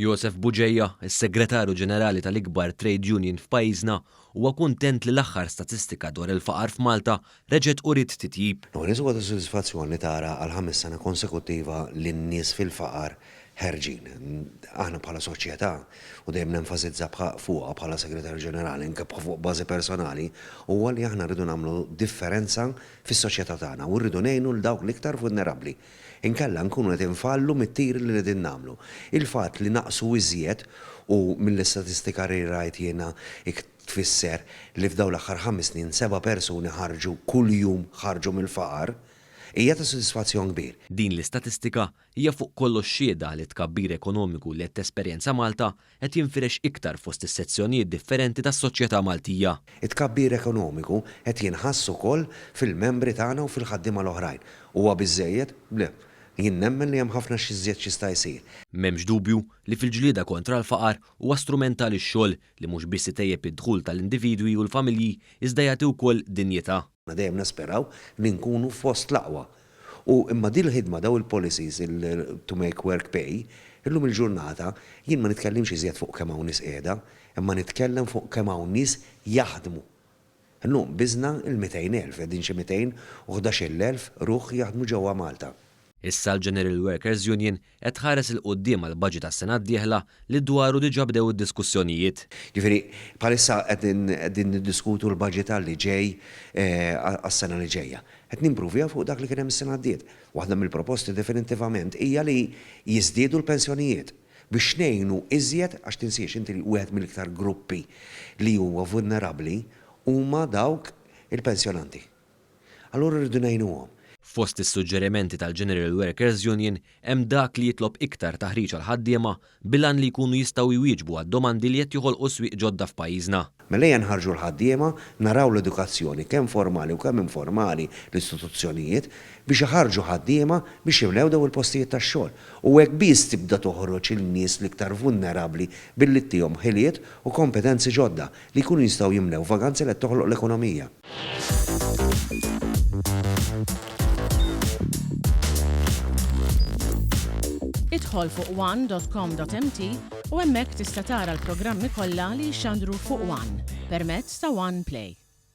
Josef Bugeja, is-Segretarju Ġenerali tal-ikbar trade union f'pajjiżna, huwa kuntent li l-aħħar statistika dwar il-faqar f'Malta reġgħet uriet titjib. L-ewwel nett huwa ta' sodisfazzjon li tara għal ħames sena konsekuttiva li n-nies fil-faqar ħerġin. Aħna bħala soċjetà, u dejjem nenfasizza fuqha bħala Segretarju Ġenerali, anke fuq bażi personali, huwa li aħna rridu nagħmlu differenza fis-soċjetà tagħna u rridu ngħinu 'l dawk l-iktar vulnerabbli. Inkella nkunu qed infallu mit-tir li qegħdin nagħmlu. Il-fatt li naqsu iżjed, u mill-istatistika li rajt jiena tfisser li f'dawn l-aħħar ħames snin seba' persuni ħarġu kuljum ħarġu mill-faqar, hija ta' sodisfazzjon kbir. Din l-istatistika hija fuq kollox xhieda li t-tkabbir ekonomiku li qed tesperjenza Malta qed jinfirex iktar fost is-sezzjonijiet differenti tas-soċjetà Maltija. It-tkabbir ekonomiku qed jinħass ukoll fil-membri tagħna u fil-ħaddiema l-oħrajn. Huwa biżżejjed? Le. Jien nemmen li hemm ħafna x'iżjed x'jista' jsir. M'hemmx dubju li fil-ġlieda kontra l-faqar huwa strumentali x-xogħol li mhux biss itejjeb id-dħul tal-individwi u l-familji iżda jagħti wkoll dinjità. Aħna dejjem naspiraw li nkunu fost l-aqwa. U imma din il-ħidma, dawn il-policies, il to make work pay, illum il-ġurnata jien ma nitkellimx iżjed fuq kemm hawn nies qiegħda, imma nitkellem fuq kemm hawn nies jaħdmu. Illum qbiżna l-200,000, qegħdin xi 211,000 ruħ jaħdmu ġewwa Malta. Issa l-General Workers Union qed tħares 'il quddiem għall-budget għas-sena d-dieħla li dwaru diġà bdew id-diskussjonijiet. Ġifieri, bħalissa qegħdin qegħdin niddiskutu l-budget għal li ġej għas-sena li ġejja. Qed nimpruvjaw fuq dak li kien hemm is-sena għaddiet. Waħda mill-proposti definittivament hija li jiżdiedu l-pensjonijiet biex ngħinu iżjed għax tinsiex inti li wieħed mill-iktar gruppi li huwa vulnerabbli huma dawk il-pensjonanti. Allura rridu ngħinuhom. Fost is-suġġerimenti tal-General Workers Union hemm dak li jitlob iktar taħriġ għall-ħaddiema bil-għan li jkunu jistgħu jwieġbu għad-domandi li qed joħolqu swieq ġodda f'pajjiżna. Mela ejja nħarrġu l-ħaddiema, naraw l-edukazzjoni kemm formali u kemm informali l-istituzzjonijiet biex iħarrġu ħaddiema biex jimlew dawn il-postijiet tax-xogħol. U hekk biss tibda toħroġ in-nies l-iktar vulnerabbli billi ttihom ħiliet u kompetenzi ġodda li jkunu jistgħu jimlew vaganzi li qed toħloq l-ekonomija. Idħol fuq one.com.mt u hemmhekk tista' tara l-programmi kollha li jixxandru fuq One permezz ta' One Play.